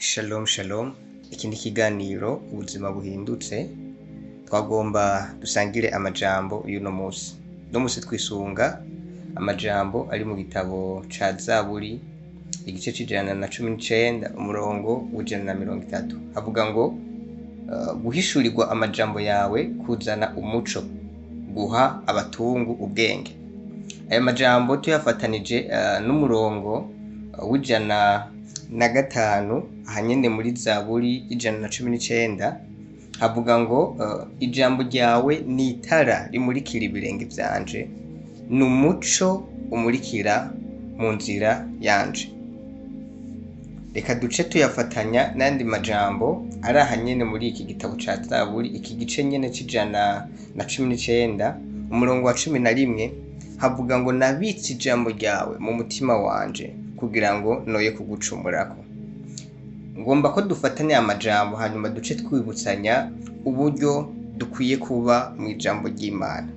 Shalom shalom, iki ni ikiganiro Ubuzima Buhindutse. Twagomba dusangire amajambo y'uno musi. Uno musi twisunga amajambo ari mu gitabo ca Zaburi, igice c'119, umurongo w'130. Havuga ngo guhishurirwa amajambo yawe kuzana umuco, guha abatungu ubwenge. Ayo majambo tuyafatanije n'umurongo w'105, ahanyene muri Zaburi 119, havuga ngo ijambo ryawe ni itara rimurikira ibirenge vyanje, ni umuco umurikira mu nzira yanje. Reka duce tuyafatanya n'ayandi majambo ari aha nyene muri iki gitabo ca Zaburi, iki gice nyene c'119, umurongo wa 11, havuga ngo nabitse ijambo ryawe mu mutima wanje kugira ngo noye kugucumurako. Ngomba ko dufatanya aya majambo, hanyuma duce twibutsanya uburyo dukwiye kuba mu ijambo ry'Imana.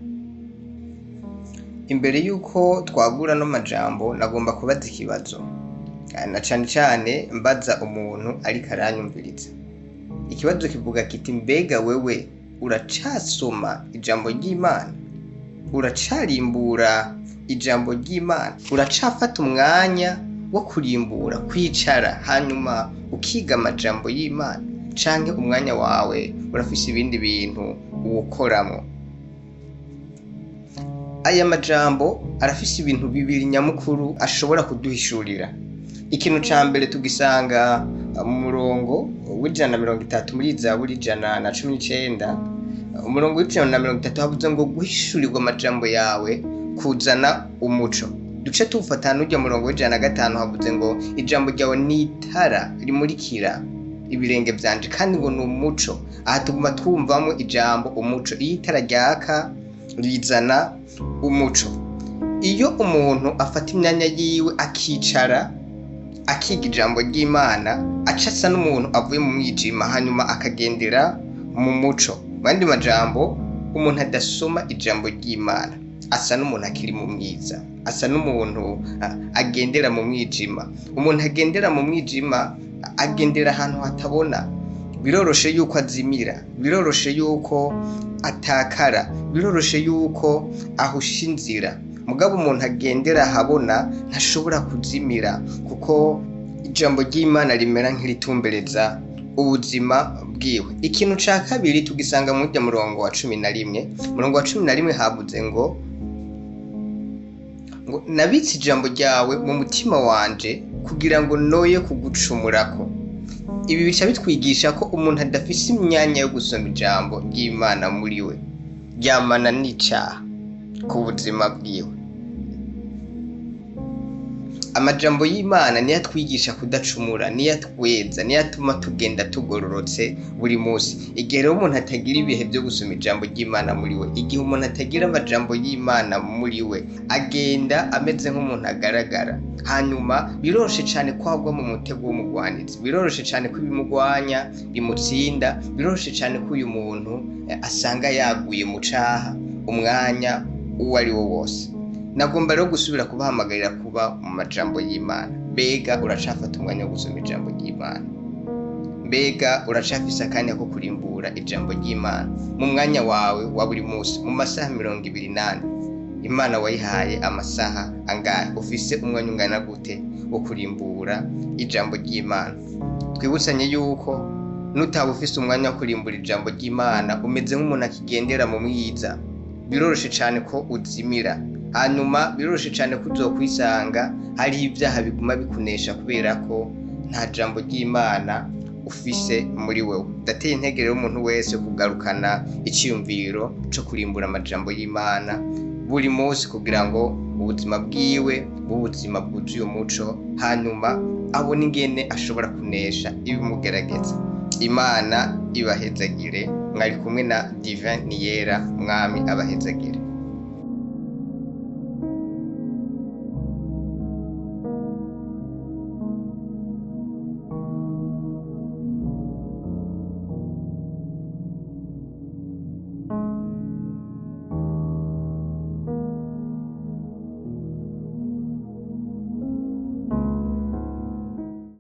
Imbere y'uko twagura ano majambo, nagomba kubaza ikibazo, na cane cane mbaza umuntu ariko aranyumviriza. Ikibazo kivuga kiti: mbega wewe uracasoma ijambo ry'Imana? Uracarimbura ijambo ry'Imana? Uracafata umwanya wo kurimbura, kwicara hanyuma ukiga amajambo y'Imana? Canke umwanya wawe urafise ibindi bintu uwukoramwo? Aya majambo arafise ibintu bibiri nyamukuru ashobora kuduhishurira. Ikintu ca mbere tugisanga mu murongo w'130 muri Zaburi 119. Umurongo w'130 havuze ngo guhishurirwa amajambo yawe kuzana umuco. Duce tuwufata n'urya murongo w'105, havuze ngo ijambo ryawe ni itara rimurikira ibirenge vyanje, kandi ngo ni umuco. Aha tuguma twumvamwo ijambo umuco. Iyo itara ryaka rizana umuco. Iyo umuntu afata imyanya yiwe akicara akiga ijambo ry'Imana, aca asa n'umuntu avuye mu mwijima hanyuma akagendera mu muco. Mu yandi majambo, umuntu adasoma ijambo ry'Imana asa n'umuntu akiri mu mwiza, asa n'umuntu agendera mu mwijima. Umuntu agendera mu mwijima agendera ahantu hatabona. Biroroshe yuko azimira, biroroshe yuko atakara, biroroshe yuko ahusha inzira. Mugabo umuntu agendera ahabona ntashobora kuzimira, kuko ijambo ry'Imana rimera nk'iritumbereza ubuzima bwiwe. Ikintu ca kabiri tugisanga muri urya murongo wa 11. Umurongo wa 11 havuze ngo nabitse ijambo ryawe mu mutima wanje kugira ngo noye kugucumurako. Ibi bica bitwigisha ko umuntu adafise imyanya yo gusoma ijambo ry'Imana muri we, ryamana n'icaha ku buzima bwiwe. Amajambo y'Imana niyo atwigisha kudacumura, niyo atweza, niyo atuma tugenda tugororotse buri munsi. Igihe rero umuntu atagira ibihe byo gusoma ijambo ry'Imana muri we, igihe umuntu atagira amajambo y'Imana muri we, agenda ameze nk'umuntu agaragara. Hanyuma biroroshe cane ko agwa mu mutego w'umugwanizi, biroroshe cane ko ibimugwanya bimutsinda, biroroshe cane ko uyu muntu asanga yaguye mu caha umwanya uwo ari wo wose. Nagomba rero gusubira kubahamagarira kuba mu majambo y'Imana. Mbega uracafata umwanya wo gusoma ijambo ry'Imana? Mbega uracafise akanya ko kurimbura ijambo ry'Imana mu mwanya wawe wa buri munsi, mu masaha 24? Imana wayihaye amasaha angahe? Ufise umwanya ungana gute wo kurimbura ijambo ry'Imana? Twibutsanye yuko nutaba ufise umwanya wo kurimbura ijambo ry'Imana, umeze nk'umuntu akigendera mu mwiza. Biroroshe cane ko uzimira, hanyuma biroroshe cane ko uzokwisanga hari ibyaha biguma bikunesha kubera ko nta jambo ry'Imana ufise muri wewe. Ndateye intege rero umuntu wese kugarukana iciyumviro co kurimbura amajambo y'Imana buri munsi, kugira ngo ubuzima bwiwe bube ubuzima bwuzuye umuco, hanyuma abone ingene ashobora kunesha ibimugerageza. Imana ibahezagire. Mwari kumwe na Divin Niyera. Mwami abahezagire.